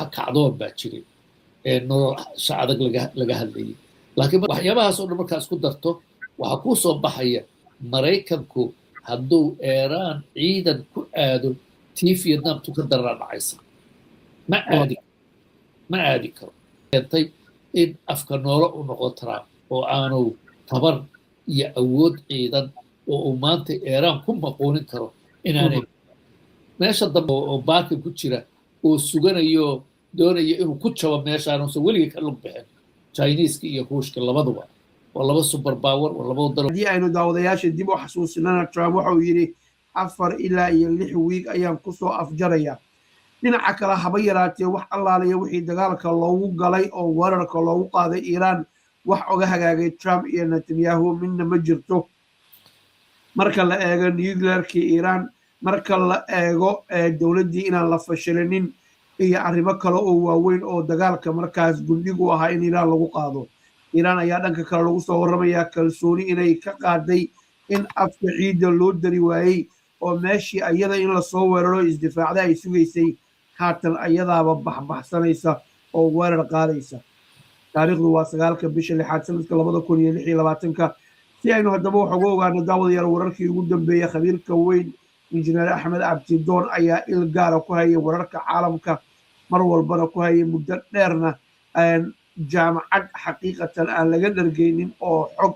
Dooxa kacdoon baa jiray, nolosha adag laga hadlayay. Laakiin waxyaabahaas oo dhan markaa isku darto, waxaa kuu soo baxaya Maraykanku hadduu Eeraan ciidan ku aado, tii Vietnam tu ka daranaa dhacaysa. Ma aadi karo. Keentay in afka noolo u noqo Trump oo aanu tabar iyo awood ciidan oo uu maanta Eeraan ku maquunin karo inaanay meesha dambe oo baarka ku jira oo suganayo, doonaya inuu ku jabo meeshaanuusan weligii ka lug bixin. Chineeska iyo Ruushka labaduba waa laba super power, waa laba waddan. Haddii aynu daawadayaasha dib u xasuusinana, Trump waxa uu yidhi 4 ilaa iyo 6 wiig ayaan kusoo afjaraya. Dhinaca kale, haba yaraatee wax allaaliya wixii dagaalka loogu galay oo weerarka loogu qaaday Iiraan, wax oga hagaagay Trump iyo Netanyahu midna ma jirto. Marka la eego nuclearkii Iiraan, marka la eego dowladdii inaan la fashilinin iyo arrimo kale oo waaweyn oo dagaalka markaas gundhigu ahaa in Iiraan lagu qaado, Iiraan ayaa dhanka kale lagu soo warramayaa kalsooni inay ka qaaday in afka ciidda loo dari waayey, oo meeshii ayada in lasoo weeraro isdifaacda ay sugaysay, haatan ayadaaba baxbaxsanaysa oo weerar qaadaysa. Taariikhdu waa 9-ka bisha lixaad, sanadka 2026-ka. Si aynu haddaba wax uga ogaano, daawadayaal, wararkii ugu dambeeyey, khabiirka weyn Injineer Axmed Abtidoon ayaa il gaara ku hayay wararka caalamka, mar walbana ku hayay muddo dheerna, jaamacad xaqiiqatan aan laga dhargeynin oo xog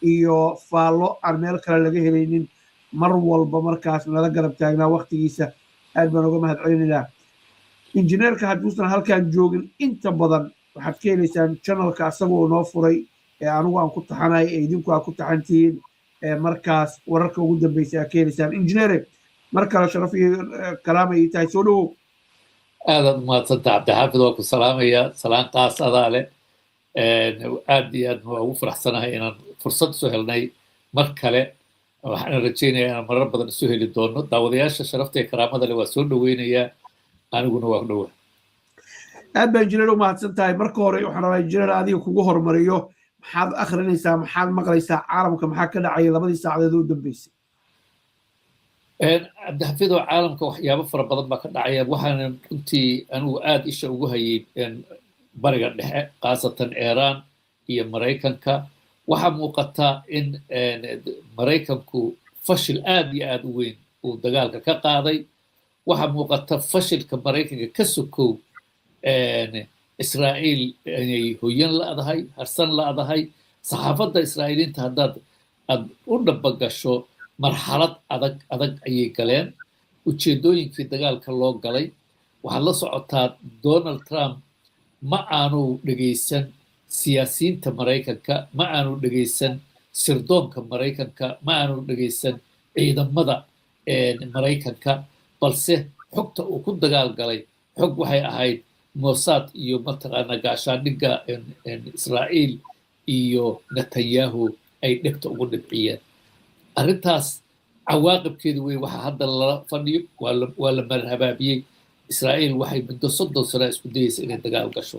iyo faallo aan meel kale laga helaynin, mar walba markaas nala garab taagnaa waktigiisa. Aad baan uga mahad celinaynaa injineerka. Hadduusan halkan joogin, inta badan waxaad ka helaysaan channelka asagoo noo furay ee anigu aan ku taxanay ee idinku aad ku taxantihiin, ee markaas wararka ugu dambeysa aad ka helaysaan. Injineere, mar kale sharaf iyo karaama ii tahay, soo dhowow. Aadaad umahadsanta, Cabdixaafid. Waa ku salaamaya, salaan qaas adaa leh. Aad iyo aad waa ugu faraxsanahay inaan fursad isu helnay mar kale. Waxaan rajaynayaa inaan marar badan isu heli doono. Daawadayaasha sharafta iyo karaamada leh waa soo dhoweynayaa, aniguna waa dhowa. Aad baa, injineer, u mahadsan tahay. Marka hore waxaan rabaa, injineer, adiga kugu hormariyo. Maxaad akhrinaysaa? Maxaad maqlaysaa? Caalamka maxaa ka dhacaya labadii saacadood u dambeysay? Cabdixafiidoo, caalamka waxyaabo fara badan baa ka dhacaya. Waxaana runtii anigu aad isha ugu hayay Bariga Dhexe, khaasatan Iiraan iyo Maraykanka. Waxaa muuqata in Maraykanku fashil aad iyo aad u weyn uu dagaalka ka qaaday. Waxaa muuqata fashilka Maraykanka ka sokow, Israa'iil inay hoyan la'dahay, harsan la'dahay. Saxaafadda Israa'iiliinta haddaad aad u dhabagasho, marxalad adag adag ayay galeen. Ujeeddooyinkii dagaalka loo galay, waxaad la socotaa Donald Trump ma aanu dhegaysan siyaasiyiinta Maraykanka, ma aanu dhegaysan sirdoonka Maraykanka, ma aanu dhegaysan ciidamada Maraykanka, balse xogta uu ku dagaal galay xog waxay ahayd Mossad iyo mataqaana gaashaandhigga Israa'iil iyo Netanyahu ay dhegta ugu dhibciyeen. Arrintaas cawaaqibkeedu wey waxa hadda lala fadhiyo. Waa la marhabaabiyey. Israa'iil waxay muddo 30 sano isku dayeysa inay dagaal gasho.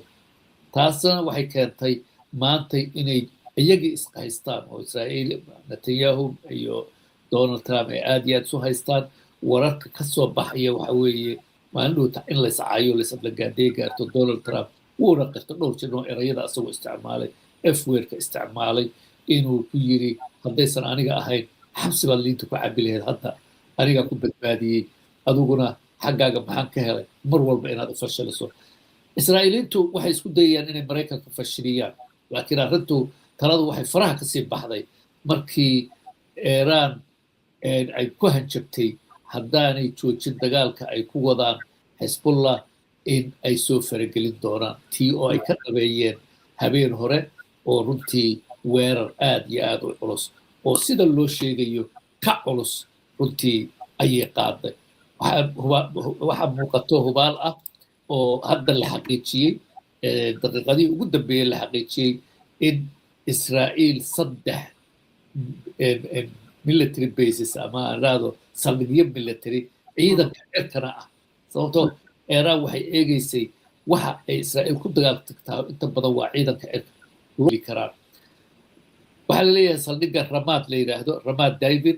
Taasna waxay keentay maantay inay iyagii ishaystaan, oo Israa'iil, Netanyahu iyo Donald Trump ay aad iyo aad isu haystaan. Wararka ka soo baxaya waxa weeye maalin dhowta in la iscaayo, la isaflagaadeey gaarto. Donald Trump wuuna qirto dhowr jir oo erayada asagoo isticmaalay, F-wordka isticmaalay, inuu ku yiri haddaysan aniga ahayn xabsi baad liinta ku cabi lahayd, hadda anigaa ku badbaadiyey, adiguna xaggaaga maxaan ka helay mar walba inaad u fashiliso. Israa'iiliintu waxay isku dayayaan inay Maraykanka fashiliyaan, laakiin arrintu taladu waxay faraha kasii baxday markii Iiraan ay ku hanjabtay haddaanay joojin dagaalka ay ku wadaan Xisbullah in ay soo faragelin doonaan, tii oo ay ka dhabeeyeen habeen hore, oo runtii weerar aad iyo aad u culus oo sida loo sheegayo ka culus runtii ayay qaaday. Waxaa muuqato hubaal ah oo hadda la xaqiijiyey, daqiiqadihii ugu dambeeyey la xaqiijiyey, in Israa'iil saddex military bases, ama aan idhaahdo saldhigyo military, ciidanka cirkana ah, sababtoo Iiraan waxay eegeysay waxa ay Israa'iil ku dagaal tagtaa inta badan waa ciidanka cirka karaan. Waxaa la leeyahay saldhigga Ramaad la yidhaahdo, Ramaad David,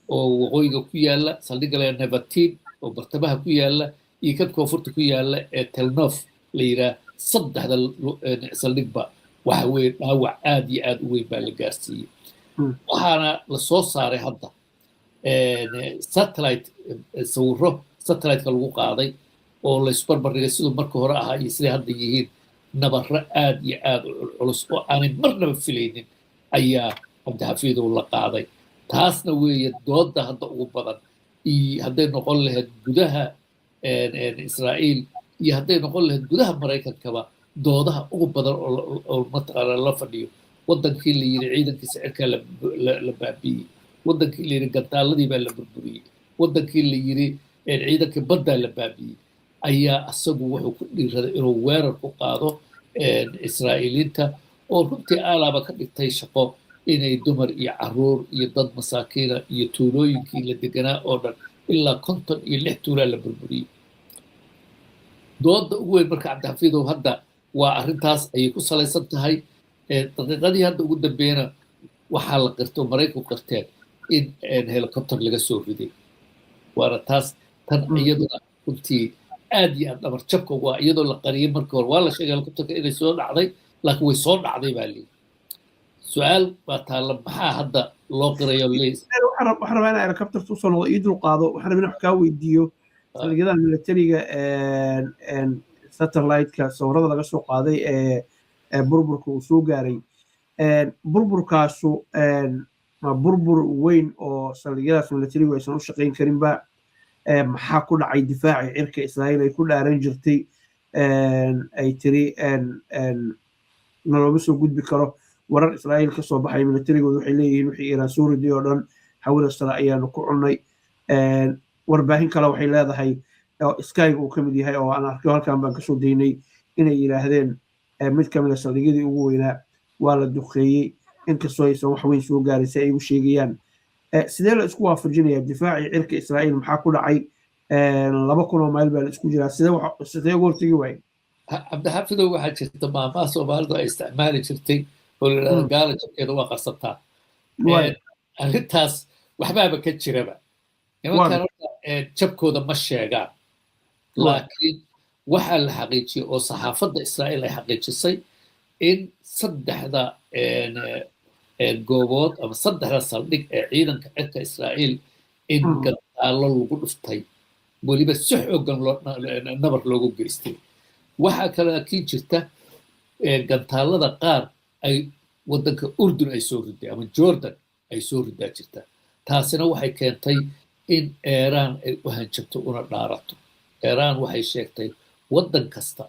oo waqooyiga ku yaala, saldhigga la Nevatim oo bartamaha ku yaala, Iyo kan koonfurta ku yaalla ee Telnof la yidhaah, saddexda saldhigba waxa weeye dhaawac aad iyo aad u weyn baa la gaarsiiyey. Waxaana la soo saaray hadda satellite, sawirro satellite-ka lagu qaaday oo laysbarbardhigay siduu marka hore ahaa iyo siday hadda yihiin. Nabarro aad iyo aad u culculus oo aanay marnaba filaynin ayaa, Cabdixafiidow, la qaaday. Taasna weeye doodda hadda ugu badan, iyo hadday noqon lahayd gudaha Israa'iil iyo hadday noqon lahayd gudaha Maraykankaba, doodaha ugu badan oo mataqaana la fadhiyo. Waddankii la yidhi ciidankiisa cirkaa la baabi'iyey, waddankii la yidhi gantaaladii baa la burburiyey, waddankii la yidhi ciidankii baddaa la baabi'iyey, ayaa asagu wuxuu ku dhiiraday inuu weerar ku qaado Israa'iiliinta, oo runtii aalaaba ka dhigtay shaqo inay dumar iyo caruur iyo dad masaakiina iyo tuulooyinkii la deganaa oo dhan, ilaa 56 tuulaa la burburiyey. Dooda ugu weyn marka, Cabdixafiidow, hadda waa arrintaas ayay ku salaysan tahay. Daqiiqadii hadda ugu dambeeyana waxaa la qirtay oo Maraykanku qirteen in helicopter laga soo riday. Waana taas tan iyaduna runtii aad iyo aad dhabar jabka ugu ah, iyadoo la qariyay markii hore. Waa la sheegay helicopterka inay soo dhacday, laakiin way soo dhacday baa liyi. Su-aal baa taalla: maxaa hadda loo qirayo leys? Waxaan rabaa inaa helicopterta usoo noqdo, ii dul qaado. Waxaan rabaa inaan wax kaa weydiiyo saldhigyada militariga, satellite-ka sawirada laga soo qaaday ee burburka uu soo gaaray. Burburkaasu ma burbur weyn oo saldhigyadaas militarigu aysan u shaqayn karinba? Maxaa ku dhacay difaaci cirka Israa'iil ay ku dhaaran jirtay, ay tiri nalooma soo gudbi karo? Warar Israa'iil ka soo baxay militarigooda waxay leeyihiin wixii Iiraan soo riday oo dhan hawada sare ayaanu ku cunnay. Warbaahin kale waxay leedahay, Skyga uu ka mid yahay oo aan arkay, halkan baan kasoo daynay, inay yidhaahdeen mid ka mid a saldhigyadii ugu weynaa waa la duqeeyey, inkastoo aysan wax weyn soo gaarin si ay u sheegayaan. Sidee la isku waafajinayaa difaacii cirka Israa'iil? Maxaa ku dhacay? 2000 oo mayl baa la isku jiraa. Sidee uga hortegi waaye? Cabdixafidow, waxaa jirta maamaha Soomaalidu ay isticmaali jirtay oo la yidhahdo "Gaala jabkeeda waa qarsataa." Arrintaas waxbaaba ka jiraba. Nimankan horta jabkooda ma sheegaan, laakiin waxaa la xaqiijiyey oo saxaafadda Israa'iil ay xaqiijisay in saddexda goobood ama saddexda saldhig ee ciidanka cirka Israa'iil in gantaallo lagu dhuftay, weliba si xooggan nabar loogu geystay. Waxaa kale laakiin jirta gantaallada qaar ay waddanka Urdun ay soo riday ama Jordan ay soo ridaa jirta. Taasina waxay keentay in Iiraan ay u hanjabto una dhaarato. Iiraan waxay sheegtay waddan kasta,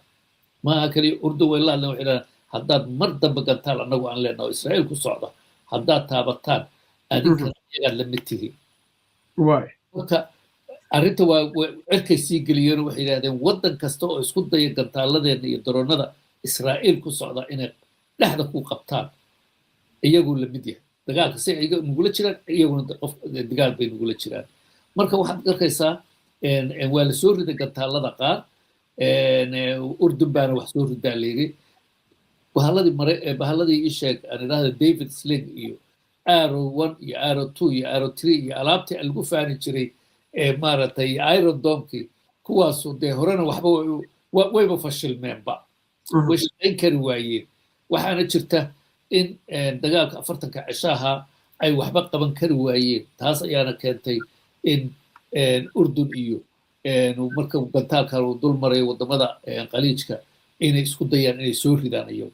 maaha keliya Urdun, way la hadleen. Waxay dhahaan, haddaad mar dambe gantaal annagu aan leenaho Israa'iil ku socda haddaad taabataan, adinkana iyagaad la mid tihiin. Marka arrinta waa cirkay sii geliyeen. Waxay yidhahdeen waddan kasta oo isku daya gantaalladeena iyo daroonada Israa'iil ku socda inay dhexda ku qabtaan, iyaguu la mid yahay dagaalka. Si iyaga nugula jiraan, iyaguna qof dagaal bay nugula jiraan. Marka waxaad arkaysaa waa la soo riday gantaallada qaar, Urdun baana wax soo ridaa layidhi. Bahalladii mare, bahalladii ii sheeg aan idhaahda, David Sling iyo Arrow 1 iyo Arrow 2 iyo Arrow 3 iyo alaabtii lagu faani jiray ee maaragtay Iron Domekii, kuwaasu dee horena waxba wayba fashilmeenba, way shaqayn kari waayeen. Waxaana jirta in dagaalka 40-ka cishaha ay waxba qaban kari waayeen. Taas ayaana keentay in Urdun iyo marka gantaalkan uu dul marayo waddamada Khaliijka inay isku dayaan inay soo ridaan iyagu.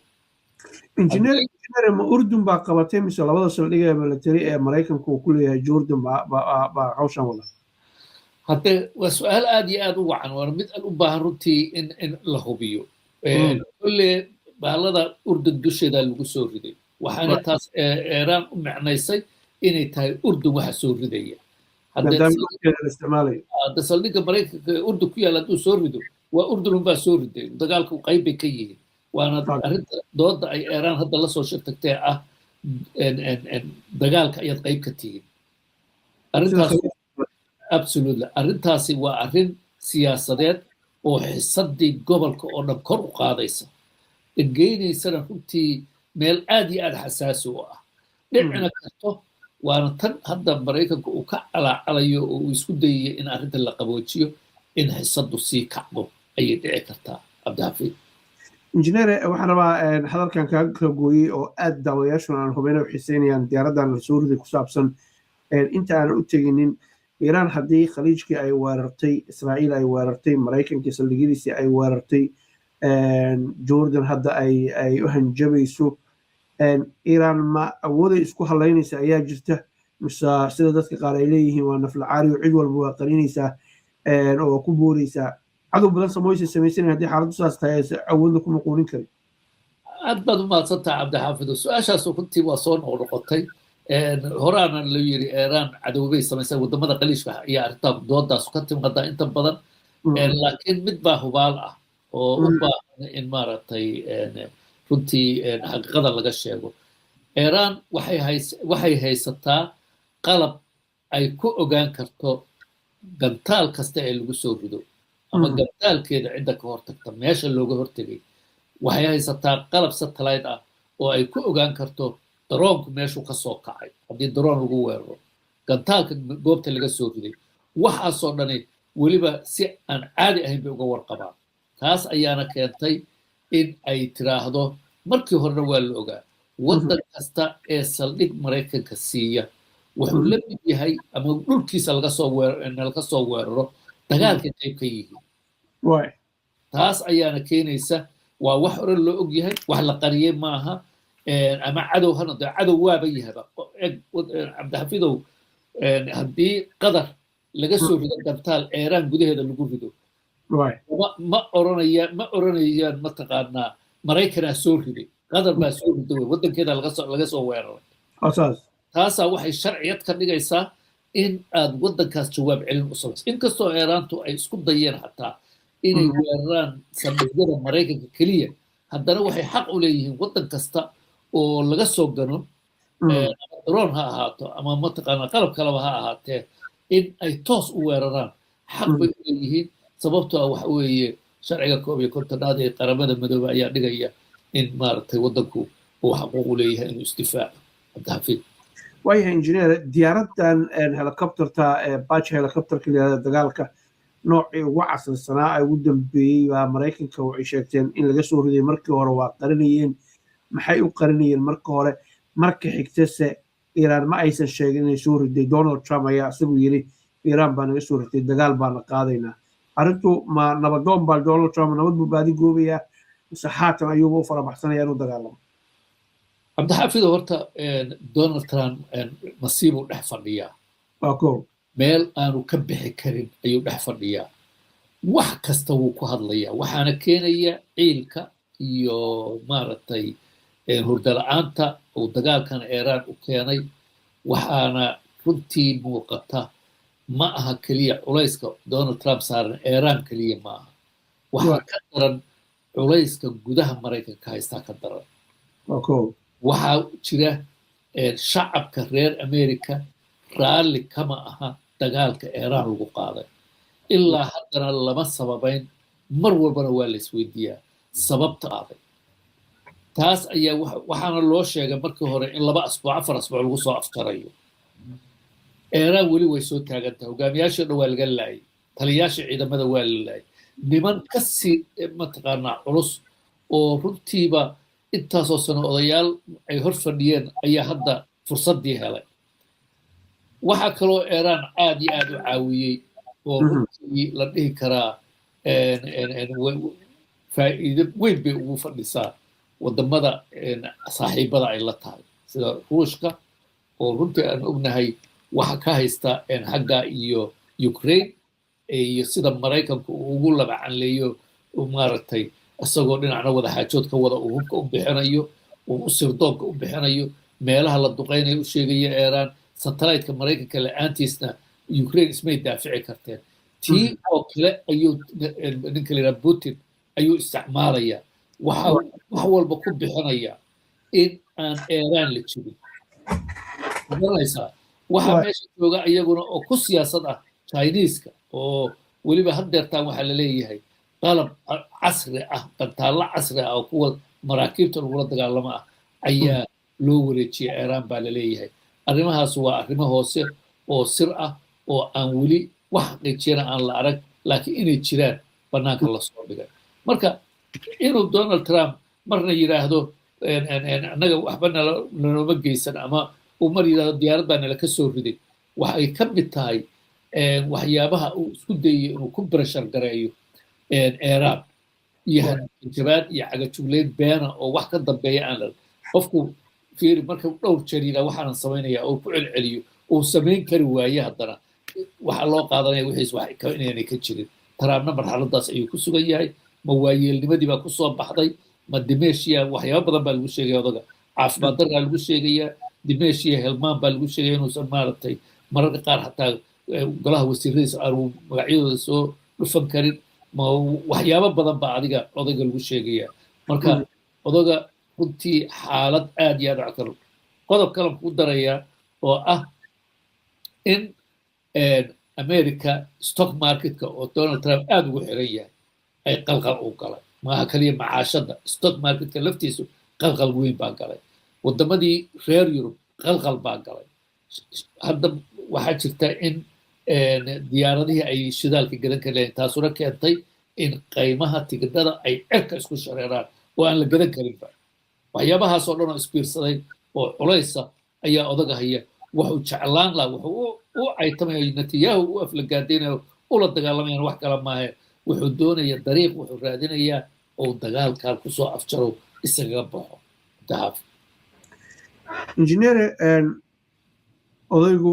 Injineer, ma Urdun baa qabatay mise labada saldhig ee military ee Maraykanku uu ku leeyahay Jordan baa hawshan wada? Haddee waa su-aal aad iyo aad u wacan, waana mid u baahan runtii in la hubiyo. Kolle bahalada Urdun dusheeda lagu soo riday, waxaana taas Iiraan u micnaysay inay tahay Urdun waxa soo ridaya. Hadde saldhigga Maraykanka ee Urdun ku yaalla hadduu soo rido, waa Urdun unbaa soo riday, dagaalku qayb bay ka yihiin. Waana arrinta dooda ay Iiraan hadda lasoo shirtagtee ah dagaalka ayaad qayb ka tihiin. Arrintaas absolutely, arrintaasi waa arrin siyaasadeed oo xisadii gobolka oo dhan kor u qaadaysa, geynaysana runtii meel aad iyo aad xasaasi u ah, dhicina karto. Waana tan hadda Maraykanka uu ka calaacalayo oo uu isku dayayo in arrinta la qaboojiyo. In xisaddu sii kacdo ayay dhici kartaa, Cabdixafiid. Injineer, waxaan rabaa hadalkan kaaga kala gooyey oo aad daawadayaashuna aan hubeyna u xiiseynayaan, diyaaraddan lasoo riday ku saabsan. Inta aanan u teginin, Iiraan haddii Khaliijkii ay weerartay, Israa'iil ay weerartay, Maraykankii saldhigyadiisii ay weerartay, Jordan hadda ay u hanjabayso, Iiraan ma awooday isku halaynaysa ayaa jirta, mise sida dadka qaar ay leeyihiin waa naflacaari oo cid walba waa qarinaysaa oo waa ku booreysaa, cadow badan samoysa samaysanaya, haddii xaaladdu saas tahay awoodna kuma quunin karin? Aad baad u mahadsantaha, Cabdixaafido. Su-aashaas runtii waa soo noqnoqotay. Horaana loo yiri Iiraan cadowbay samaysay waddamada Khaliijka ayaa arrintaa doodaas ka timaada inta badan. Laakiin mid baa hubaal ah oo u baahan in maaragtay runtii xaqiiqada laga sheego. Iiraan waxay haysataa qalab ay ku ogaan karto gantaal kasta ee lagu soo rido ama gantaalkeeda cidda ka hortagta, meesha looga hortegay. Waxay haysataa qalab satellite ah oo ay ku ogaan karto daroonku meeshuu ka soo kacay haddii daroon lagu weeraro, gantaalka goobta laga soo riday. Waxaasoo dhani weliba si aan caadi ahayn bay uga warqabaan. Taas ayaana keentay in ay tiraahdo markii horena waa la ogaa, waddan kasta ee saldhig Maraykanka siiya wuxuu la mid yahay ama dhulkiisa laga soo weeraro, dagaalkay qayb ka yihiin. Taas ayaana keenaysa. Waa wax hore loo og yahay, wax la qariyey maaha. Ama cadow ha noqdo, cadow waaba yahaba. Cabdixafidow, haddii Qatar laga soo rido gantaal, Eeraan gudaheeda lagu rido, ma oranayaan mataqaanaa Maraykanaa soo riday, Qatar baa soo riday wey, waddankeeda laga soo weeraray. Taasaa waxay sharciyad ka dhigaysaa in aad waddankaas jawaab celin u samayso. Inkastoo Eeraantu ay isku dayeen xataa inay weeraraan saldhigyada Maraykanka keliya, haddana waxay xaq u leeyihiin waddan kasta oo laga soo gano, ama daroon ha ahaato ama mataqaanaa qalab kaleba ha ahaatee, in ay toos u weeraraan xaq bay u leeyihiin. Sababtoo ah waxa weeye sharciga 51aad ee Qaramada Madoobe ayaa dhigaya in maaragtay waddanku uu xaquuq u leeyahay inuu isdifaaco, Cabdixafiid. Waayahay, injineer. Diyaaraddan helicopterta, Apache helicopterka la yihahda, dagaalka noocii ugu casrisanaa ee ugu dambeeyey baa Maraykanka waxay sheegteen in laga soo riday. Markii hore waa qarinayeen. Maxay u qarinayeen marka hore? Marka xigtase Iiraan ma aysan sheegin inay soo riday. Donald Trump ayaa isagu yiri Iiraan baa naga soo ritay, dagaal baana qaadaynaa. Arrintu ma nabadoon baa? Donald Trump nabad buu baadi goobayaa, mise haatan ayuuba u farabaxsanaya inuu dagaalamo? Cabdixafido, horta Donald Trump masiibuu dhex fadhiyaa. Waa ko Meel aanu ka bixi karin ayuu dhex fadhiyaa. Wax kasta wuu ku hadlayaa, waxaana keenaya ciilka iyo maaragtay hurdala-aanta uu dagaalkan Iiraan u keenay. Waxaana runtii muuqata, ma aha keliya culayska Donald Trump saaran Iiraan keliya ma aha, waxaa ka daran culayska gudaha Maraykanka haystaa ka daran. Waxaa jira shacabka reer America raalli kama aha dagaalka Iiraan lagu qaaday. Ilaa haddana lama sababayn, mar walbana waa la isweydiiyaa sababta qaaday. Taas ayaa waxaana loo sheegay markii hore in 2 asbuuc, 4 asbuuc lagu soo afjarayo. Iiraan weli way soo taagan tahay. Hogaamiyaashii dhan waa laga laayay, taliyaashii ciidamada waa la laayay. Niman ka sii mataqaanaa culus oo runtiiba intaasoo sano odayaal ay hor fadhiyeen ayaa hadda fursaddii helay. Waxaa kaloo Iiraan aad iyo aad u caawiyey oo runtii la dhihi karaa faa'iido weyn bay ugu fadhisaa waddamada saaxiibada ay la tahay, sida Ruushka, oo runtii aan ognahay waxa ka haysta xagga iyo Ukraine iyo sida Maraykanku uu ugu labacanleeyo maaragtay, isagoo dhinacna wada xaajood ka wada, uu hubka u bixinayo, uu sirdoonka u bixinayo, meelaha la duqaynayo u sheegaya Iiraan. Satellite-ka Maraykanka la-aantiisna Ukraine ismay daafici karteen. Tii oo kale ayuu ninka la yidhaha Putin ayuu isticmaalaya. Waxa wax walba ku bixinaya in aan Iiraan la jibin, garanaysaa. Waxaa meesha jooga iyaguna oo ku siyaasad ah Chineeska, oo weliba haddeertaan waxaa la leeyahay qalab casri ah, gantaallo casri ah oo kuwa maraakiibta lagula dagaalamo ah ayaa loo wareejiyay Iiraan baa la leeyahay. Arrimahaas waa arrimo hoose oo sir ah oo aan weli wax xaqiijiyana aan la arag. Laakiin inay jiraan bannaanka lasoo dhigay. Marka inuu Donald Trump marna yidhaahdo annaga waxba nalooma geysan, ama uu mar yidhaahdo diyaarad baa nala ka soo riday, waxay ka mid tahay waxyaabaha uu isku dayayo inuu ku pressure gareeyo Iiraan iyo hanjabaad iyo cagajugleyn beena oo wax ka dambeeya aan la. Qofku fiiri, marka dhowr jeer yidhaa waxaanan samaynayaa oo ku celceliyo, uu samayn kari waaye, haddana waxaa loo qaadanaya wixiis wax inaanay ka jirin. Trumpna marxaladaas ayuu ku sugan yahay. Ma waayeelnimadii baa kusoo baxday, ma dementia, waxyaaba badan baa lagu sheegaya. Odaga caafimaad daraa lagu sheegayaa, dementia, helmaan baa lagu sheegaya, inuusan maaragtay mararka qaar xataa golaha wasiiradiisa aanu magacyadooda soo dhufan karin. Ma waxyaabo badan baa adiga odayga lagu sheegaya. Marka odaga runtii xaalad aad iyo aad u kal. Qodob kalan ku darayaa oo ah in America stock marketka oo Donald Trump aad ugu xiran yahay ay qalqal u galay. Maaha kaliya macaashada, stock marketka laftiisu qalqal weyn baa galay. Wadamadii reer Yurub qalqal baa galay. Hadda waxaa jirta in diyaaradihii ay shidaalka gadan kari lahayn, taasuna keentay in qiimaha tigidhada ay cirka isku shareeraan oo aan la gadan karinba. Waxyaabahaasoo dhan oo isbiirsaday oo culaysa ayaa odaga haya. Wuxuu jeclaan laha, wuxuu u caytamaya, Netanyahu u aflagaadaynayo, ula dagaalamayaan, wax kale maahe, wuxuu doonaya dariiq, wuxuu raadinayaa oo dagaalkan kusoo afjaro, isagaga baxo dahaaf. Injineer, odaygu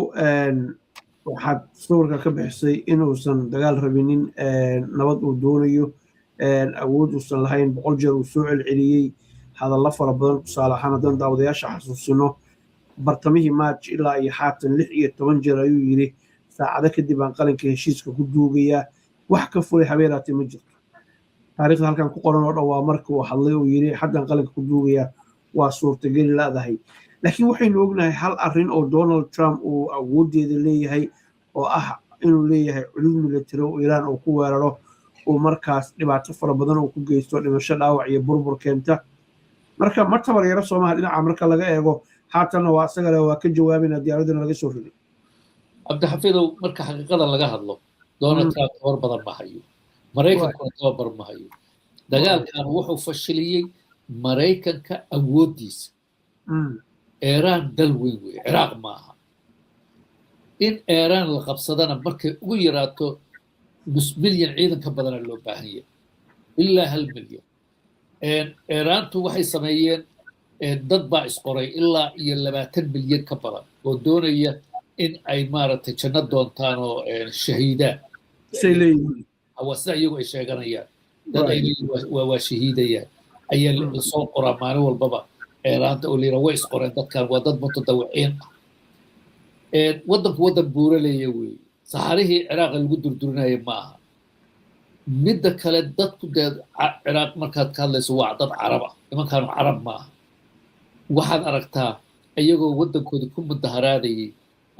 waxaad sawirka ka bixisay inuusan dagaal rabinin, nabad uu doonayo, awood uusan lahayn, 100 jeer uu soo celceliyey hadallo fara badan. Tusaale ahaan, haddaan daawadayaasha xasuusino, bartamihii March ilaa iyo haatan 16 jeer ayuu yidhi saacado kadib aan qalinka heshiiska ku duugayaa. Wax ka fulay habeeraatee ma jirto. Taariikhda halkan ku qoran oo dhan waa marka uu hadlay uu yidhi haddaan qalinka ku duugayaa, waa suurtageli la'dahay. Laakiin waxaynu ognahay hal arrin oo Donald Trump uu awooddeeda leeyahay, oo ah inuu leeyahay cudud military oo Iiraan uu ku weeraro, uu markaas dhibaato fara badan uu ku geysto, dhimasho, dhaawac iyo burbur keenta. Marka ma tabar yaro soomaha dhinaca marka laga eego? Haatanna waa isaga le waa ka jawaabayna diyaaradina laga soo riday. Cabdixafiidow, marka xaqiiqada laga hadlo, Donald Trump tabar badan ma hayo, Maraykankuna tababar ma hayo. Dagaalkan wuxuu fashiliyey Maraykanka awooddiisa. Iiraan dal weyn weeye, Ciraaq maaha. In Iiraan la qabsadana markay ugu yaraato nus milyan ciidan ka badana loo baahan yahay, ilaa 1 milyan. Iiraantu waxay sameeyeen dad baa isqoray ilaa iyo 20 milyan ka badan oo doonaya in ay maaragtay janno doontaan oo shahiidaan. Waa sida iyagu ay sheeganayaan, dad ay leeyihin waa shahiidayaan ayaa lasoo qoraa maalin walbaba Eeraanta oo layidhaha way isqoreen. Dadkan waa dad mutadawiciin ah. Waddanku waddan buuraleeya weeye, saxarihii Ciraaqa lagu durdurinaya ma aha. Midda kale, dadku dee Ciraaq markaad ka hadlayso waa dad Carab ah, nimankaanu Carab ma aha. Waxaad aragtaa iyagoo waddankoodii ku mudaharaadayay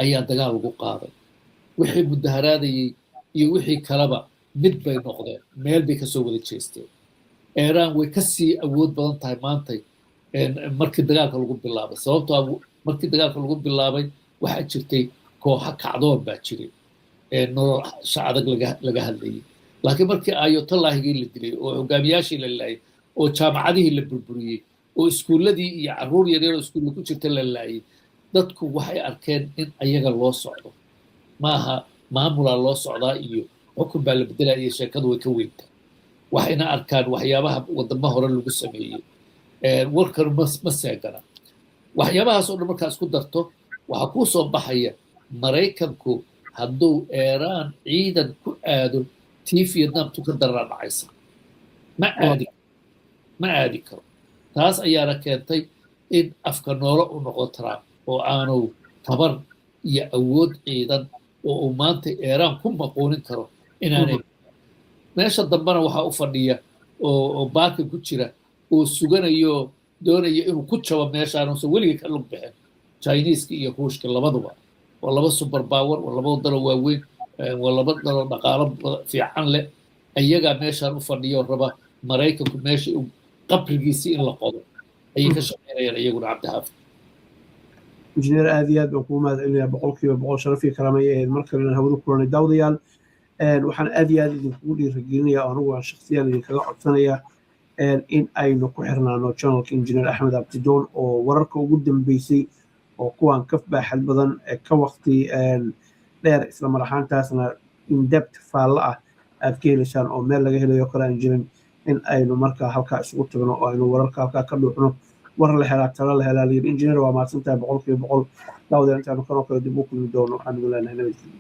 ayaa dagaal lagu qaaday. Wixii mudaharaadayey iyo wixii kaleba mid bay noqdeen, meel bay kasoo wada jeesteen. Iiraan way ka sii awood badan tahay maantay markii dagaalka lagu bilaabay, sababtoo ah markii dagaalka lagu bilaabay waxaa jirtay kooxo kacdoon baa jiray, nolol adag laga hadlayay. Laakiin markii ayatollahigii la dilay oo hogaamiyaashii la laayay oo jaamacadihii la burburiyey oo iskuulladii iyo carruur yaryar oo iskuulla ku jirta la laayay, dadku waxay arkeen in ayaga loo socdo. Maaha maamulaa loo socdaa iyo xukun baa la bedelaya iyo sheekadu way ka weynta. Waxayna arkaan waxyaabaha wadamo hore lagu sameeyey, warkanu ma seegana. Waxyaabahaas oo dhan markaa isku darto, waxaa kuu soo baxaya Maraykanku hadduu Iiraan ciidan ku aado, tii Vietnam tu ka daraa dhacaysa. Ma aadi karo. Taas ayaana keentay in afka noolo u noqdo Trump oo aanu tabar iyo awood ciidan oo uu maanta Iiraan ku maquunin karo inaanay. Meesha dambena waxaa u fadhiya oo baarka ku jira oo suganayo, doonaya inuu ku jabo meeshaanuusan weligii ka lug bixin, Chineeska iyo Ruushka labaduba. Waa laba super power, waa laba daloo waaweyn, waa laba daloo dhaqaalo fiican leh. Ayagaa meeshaan u fadhiyo, raba Maraykanku meesha qabrigiisii in la qodo ayay ka shaqeynayaan iyaguna, Cabdixaafid. Injineer, aad iyo aad baan kugu mahad celinayaa 100%. Sharaf iyo karaama ay ahayd mar kalena hawada kulanay. Daawadayaal. Waxaan aad iyo aad idinkugu dhiirigelinayaa oo anigu aan shakhsiyan idinkaga codsanayaa in aynu ku xirnaano channelka Engineer Axmed Abtidoon, oo wararka ugu dambeysay oo kuwan ka baaxad badan, ka waqti dheer, isla mar ahaantaasna in-depth faallo ah aad ka heleysaan oo meel laga helayo kale aan jirin, in aynu markaa halkaa isugu tagno oo aynu wararka halkaa ka dhuuxno. War la helaa talo la helaa layidhi. Engineer, waa mahadsan tahay 100%. Daawadeen, intaanu kanoo kale dib u kulmi doono, waxaan idin leenahay nabadgelyo.